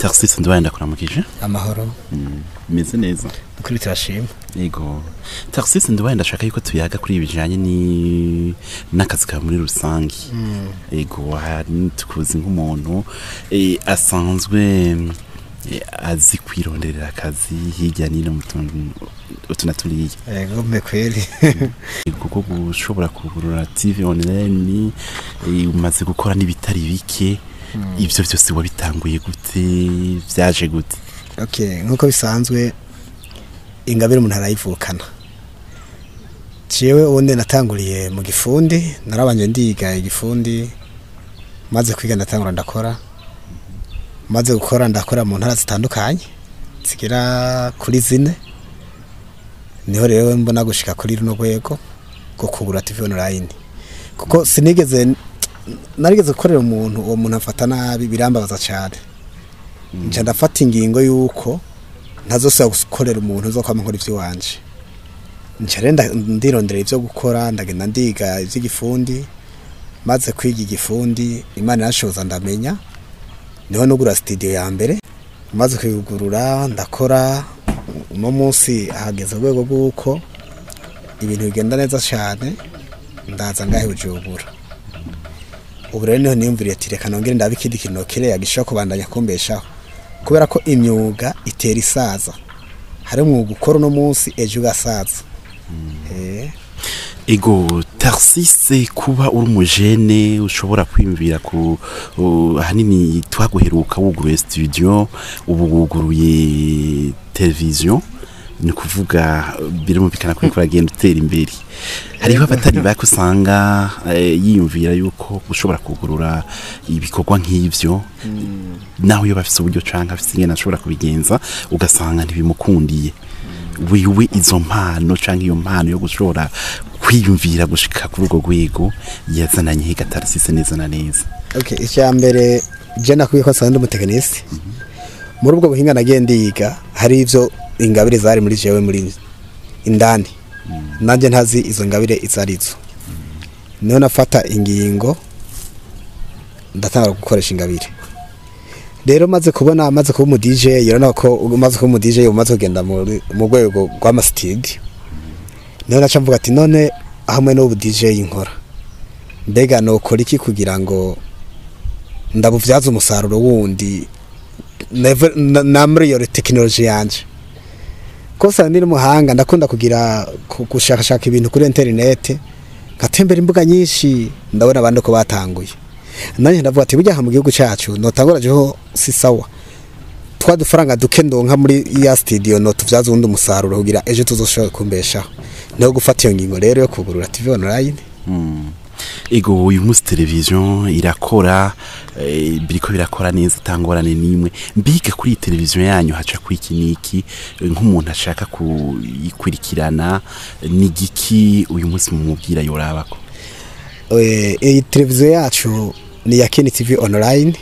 Tarcisse Nduwayo, ndakuramukije. Amahoro. Meze neza? Kuri turashima. Yego. Tarcisse Nduwayo, ndashaka yuko tuyaga kuri ibi bijanye ni n'akazi kawe muri rusangi. Yego, tukuzi nk'umuntu asanzwe azi kwironderera akazi hirya n'ino mu tuntu utu na turiya. Yego, mbe kweli. Kuko gushobora kugurura TV online, umaze gukora n'ibitari bike, ivyo vyose wabitanguye gute? Vyaje gute? Okay, nkuko bisanzwe, ingabire umuntu arayivukana. Jewe ubundi natanguriye mu gifundi, narabanje ndiga igifundi, maze kwiga ndatangura ndakora. Maze gukora, ndakora mu ntara zitandukanye zigera kuri 4. Niho rero mbona gushika kuri runo rwego rwo kugura TV online, kuko sinigeze narigeze gukorera umuntu, uwo muntu afata nabi, birambabaza cyane. Nca ndafata ingingo yuko ntazosubira gukorera umuntu, uzokwama nkora ivy'iwanje. Nca rero ndirondera ivyo gukora, ndagenda ndiga ivy'igifundi. Maze kwiga igifundi, Imana irashoboza ndamenya, niho nugura studio ya mbere. Maze kuyugurura ndakora. Uno munsi ahageze urwego rw'uko ibintu bigenda neza cyane, ndaza ngahe Bujumbura. Ubu rero niho niyumviriye ati reka nongere ndabe ikindi kintu kireya gishobora kubandanya kumbeshaho, kubera ko imyuga itera isaza. Hari umwuga ukora uno munsi, ejo ugasaza. Ego Tarcisse, kuba uri umujene ushobora kwiyumvira ku ahanini twaguheruka wuguruye studio, ubu wuguruye television, ni kuvuga birumvikana ko uriko uragenda utera imbere. Hariho abatari bake usanga yiyumvira yuko ushobora kugurura ibikorwa nk'ivyo, naho iyo bafise uburyo canke afise ingene ashobora kubigenza, ugasanga ntibimukundiye. Wiwe izo mpano canke iyo mpano yo gushobora kwiyumvira gushika kuri urwo rwego yazananye he Tarcisse, neza na neza? Okay, icya mbere, je nakwiye ko nsanzwe ndi umutekinisi. Muri ubwo buhinga nagiye ndiga, hari ivyo ingabire zari muri jewe muri indani, nanjye ntazi izo ngabire izo arizo. Niho nafata ingingo ndatangura gukoresha ingabire. Rero maze kubona, maze kuba umu DJ, urabona ko umaze kuba umu DJ, umaze kugenda mu rwego rw'ama studio, niho naca mvuga ati none hamwe n'ubu DJ nkora, mbega nokora iki kugira ngo ndabuvyaza umusaruro wundi na muri iyo tekinoloji yanje? Ko ndi n'umuhanga, ndakunda kugira gushakashaka ibintu kuri interinete, ngatembera imbuga nyinshi, ndabona abandi ko batanguye. Nanjye ndavuga ati burya aha mu gihugu cyacu notangura jeho si sawa, twa dufaranga duke ndonka muri ya studio no tuvyaza uwundi umusaruro kugira ejo tuzoshobora kumbeshaho. Niho gufata iyo ngingo rero yo kugurura TV online. Ego, uyu munsi televiziyo irakora, biriko birakora neza, atangorane n'imwe. Mbega kuri iyi televiziyo yanyu haca kuri iki n'iki? Nk'umuntu ashaka kuyikurikirana, ni igiki uyu munsi mumubwira yorabako? Iyi televiziyo yacu ni Yakini TV online.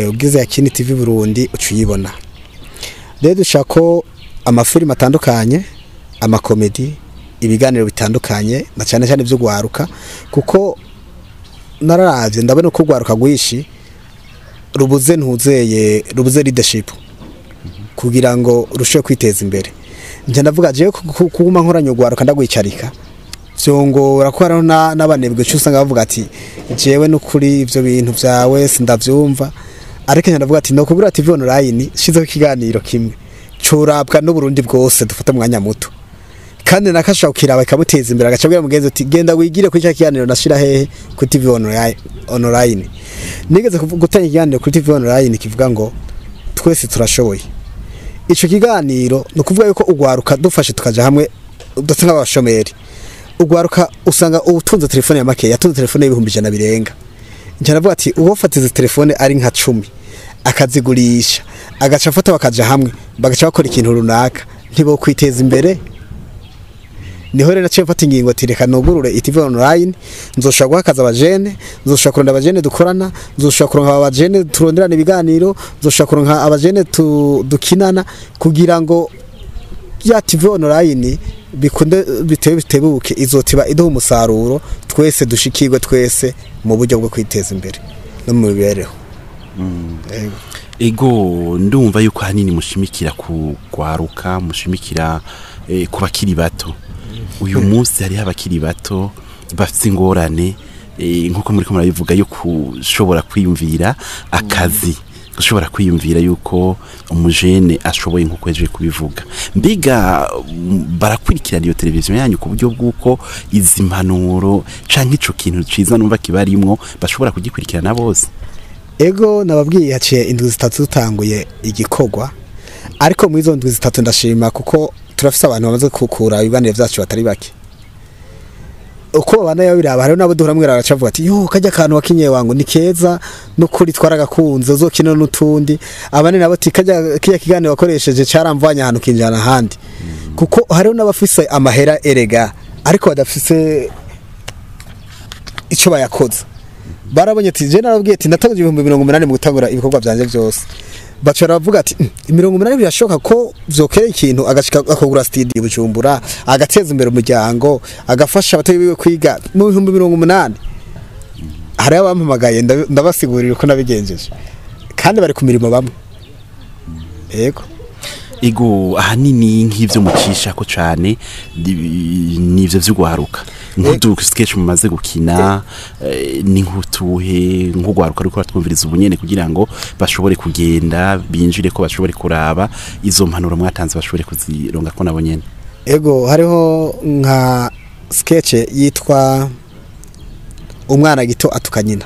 Ubwiza Yakini TV Burundi uca uyibona. Rero dushaka ko amafilime atandukanye, amakomedi, ibiganiro bitandukanye, na cyane cyane byo gwaruka, kuko nararavye ndabona ko gwaruka rwinshi rubuze ntuzeye, rubuze leadership kugira ngo rusheho kwiteza imbere. Nje ndavuga jewe kuguma nkoranye ugwaruka ndagwicarika vyongora, ko hariho n'abanebwe cyo usanga bavuga ati jewe n'ukuri ivyo bintu vyawe sindavyumva. Ariko nje ndavuga ati no kugura TV online, shizeho ikiganiro kimwe curabwa n'Uburundi bwose, dufata umwanya muto, kandi nakashaka kukiraba ikamuteza imbere, agaca abwira mugenzi ati genda wigire kuri cya kiganiro nashira hehe kuri TV online. Online nigeze gutanga ikiganiro kuri TV online kivuga ngo twese turashoboye. Ico kiganiro ni ukuvuga yuko ugwaruka dufashe tukaja hamwe, udasa nk'abashomeri. Ugwaruka usanga utunze telefone ya make, yatunze telefone y'100,000 birenga. Nca ndavuga ati uwofata izi telefone ari nka 10 akazigurisha, agaca afata bakaja hamwe, bagaca bakora ikintu runaka, ntibo kwiteza imbere? Niho rero naciye mfata ingingo ati reka nugurure TV online. Nzoshobora guha akazi abajene, nzoshobora kurondera abajene dukorana, nzoshobora kuronka abajene turonderana ibiganiro, nzoshobora kuronka abajene dukinana, kugira ngo ya TV online bikunde bitewe bitebuke, izotiba iduha umusaruro twese, dushikirwe twese mu buryo bwo kwiteza imbere no mu mibereho. Yego. Ego, ndumva yuko hanini mushimikira ku kwaruka, mushimikira ku bakiri bato. Uyu munsi hariho abakiri bato bafite ingorane, nkuko muri ko murabivuga, yo kushobora kwiyumvira akazi, gushobora kwiyumvira yuko umujene ashoboye, nkuko yaje kubivuga. Mbega barakurikirana iyo televiziyo yanyu ku buryo bw'uko izi mpanuro canke ico kintu ciza numva kibarimwo bashobora kugikurikirana bose? Ego, nababwiye, haciye indwi 3 dutanguye igikorwa, ariko muri izo ndwi 3 ndashima kuko turafise abantu bamaze kukura ibiganiro vyacu batari bake. Uko babana yabiraba, hariho nabo duhora mwirara bacavuga ati: "Yo, kajya kantu wakinye wangu ni keza, nukuri twaragakunze, uzokina n'utundi." Abandi nabo ati: "Kajya kiya kiganiro wakoresheje caramvanye ahantu kinjana ahandi." Kuko hariho n'abafise amahera erega, ariko badafise ico bayakoza. Barabonye ati je narabwiye ati natangije 80,000 mu gutangura ibikorwa vyanje byose. Baca baravuga ati: 80 birashoboka ko vyokereye ikintu, agashika akagura studio Bujumbura, agateza imbere umuryango, agafasha abatoyi biwe kwiga mu 80,000." Hari abampamagaye, ndabasigurira uko nabigenjeje, kandi bari ku mirimo bamwe. Yego. Ego, ahanini nk'ivyo mucisha ko cane nivyo vy'ugwaruka, nk'udu sketch mumaze gukina, ni nk'utuhe nk'ugwaruka ariko batwumviriza ubu nyene, kugira ngo bashobore kugenda binjire ko bashobore kuraba izo mpanuro mwatanze, bashobore kuzironga ko nabo nyene? Ego, hariho nka sketch yitwa "Umwana gito atuka nyina".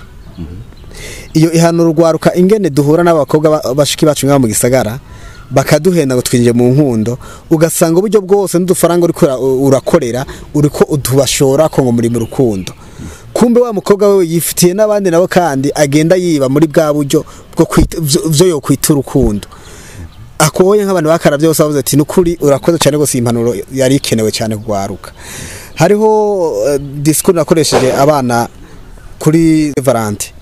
Iyo ihanura urwaruka ingene duhura n'abakobwa bashiki bacu ngaha mu gisagara, bakaduhenda ngo twinjire mu nkundo, ugasanga uburyo bwose n'udufaranga uriko urakorera uriko utubashora ko ngo muri mu rukundo, kumbe wa mukobwa we yifitiye n'abandi nabo, kandi agenda yiba muri bwa buryo bwo vyo yo kwita urukundo. Akoye nk'abantu bakaravye bose bavuze ati: "Nukuri urakoze cyane gose, iyi impanuro yari ikenewe cyane kugwaruka." Hariho discours nakoresheje abana kuri Valente,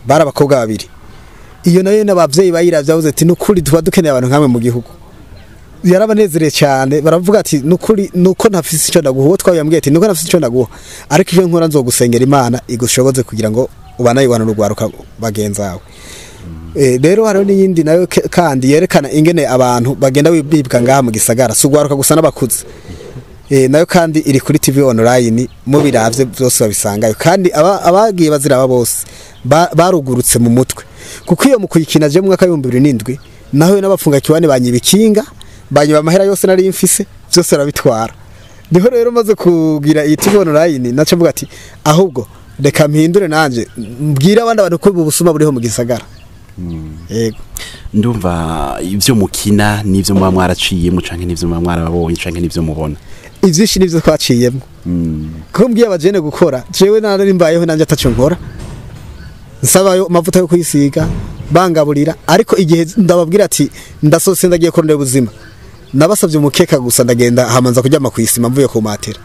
bari abakobwa babiri. Iyo nayo n'abavyeyi bayiravye bavuze ati: "Nukuri tuba dukeneye abantu nkamwe mu gihugu." Yarabanezereye cyane, baravuga ati: "Nukuri nuko ntafise icyo ndaguha." Uwo twabiyambwiye ati: "Nuko ntafise icyo ndaguha, ariko icyo nkora nzogusengera Imana igushoboze kugira ngo ubanayiwana n'urwaruka bagenzawe." Rero hariho n'iyindi nayo kandi yerekana ingene abantu bagenda bibwa ngaha mu gisagara, si ugwaruka gusa, n'abakuze. Nayo kandi iri kuri TV online, mubiravye byose babisangayo. Kandi abagiye baziraba bose barugurutse mu mutwe, kuko iyo mu kuyikina je mu mwaka w'2007 naho n'abafunga kiwane banyiba ikinga, banyiba amahera yose nari mfise, byose barabitwara. Niho rero maze kugira iyi TV online, naco mvuga ati: "Ahubwo reka mpindure nanje mbwire abandi abantu ko ubu busuma buriho mu gisagara." Yego. Ndumva ivyo mukina n'ivyo muba mwaraciyemo, canke n'ivyo muba mwarababonye, canke n'ivyo mubona. Ivyinshi nivyo twaciyemo, kuko mbwiye abajene gukora, jewe nari mbayeho nanje ataco nkora, nsabayo amavuta yo kwisiga, bangaburira. Ariko igihe ndababwira ati ndasose ndagiye kurondera ubuzima, nabasavye umukeka gusa, ndagenda hamanza kuryama kwisima mvuye ku matera.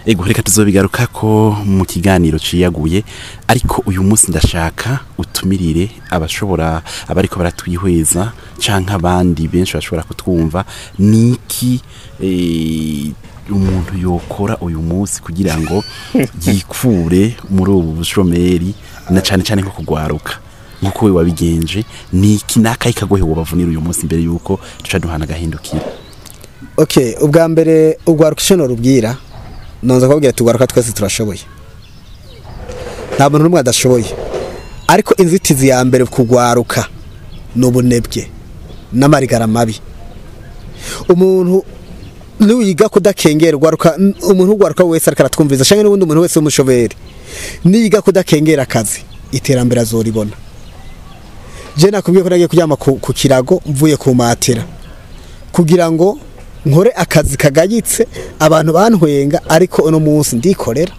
Ego, reka tuzobigaruka ko mu kiganiro ciyaguye, ariko uyu munsi ndashaka utumirire abashobora, abariko baratwihweza canke abandi benshi bashobora kutwumva. Niki umuntu yokora uyu munsi kugira ngo yikure muri ubu bushomeri, na cane cane nko kugwaruka nkuko we wabigenje? Niki nakayi kagohe wobavunira uyu munsi imbere yuko duca duhana agahindukira? Okay, ubwa mbere ugwaruka ico norubwira, nonza kubabwira ati ugwaruka twese turashoboye, nta muntu n'umwe adashoboye. Ariko inzitizi ya mbere kugwaruka ni ubunebwe n'amarigara mabi. Umuntu niwiga kudakengera, ugwaruka, umuntu ugwaruka wese ariko aratwumviza canke n'ubundi muntu wese w'umushoberi, niyiga kudakengera akazi, iterambere azoribona. Je nakubwiye ko nagiye kuryama ku kirago mvuye ku matera kugira ngo nkore akazi kagayitse, abantu bantwenga, ariko uno munsi ndikorera.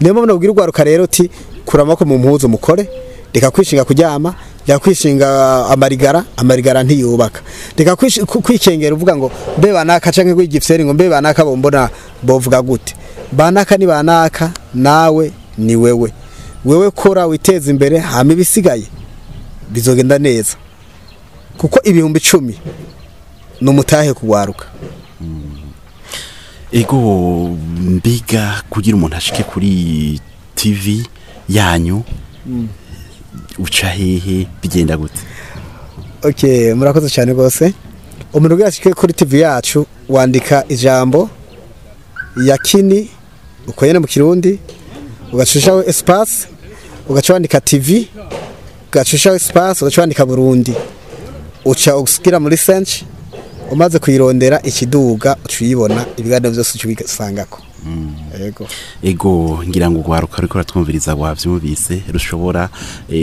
Niyo mpamvu nabwira urwaruka rero uti: "Kura amaboko mu mpuzu mukore, reka kwishinga kuryama, reka kwishinga amarigara, amarigara ntiyubaka, reka kwikengera uvuga ngo mbe banaka, canke kwigifyeri ngo mbe banaka bombona bovuga gute." Banaka ni banaka, nawe ni wewe. Wewe kora witeze imbere, hama ibisigaye bizogenda neza, kuko 10,000 ni umutahe kugwaruka. Ego, mbiga kugira umuntu ashike kuri TV yanyu Uca hehe, bigenda gute? Okay, murakoze cyane rwose. Umuntu ubwira kuri TV yacu, wandika ijambo Yakini uko nyene mu Kirundi, ugacushaho espace, ugaca wandika TV, ugacushaho espace, ugaca wandika Burundi, uca usigira muri search. Umaze kuyirondera, ikiduga uca uyibona, ibiganiro byose uca ubisangako. Yego. Ego, ngira ngo ugwaruka ruriko ruratwumviriza wavyumvise, rushobora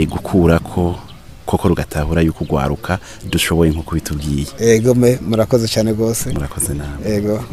gukurako koko rugatahura yuko ugwaruka dushoboye nkuko bitubwiye. Ego me, murakoze cyane rwose. Murakoze nawe. Ego.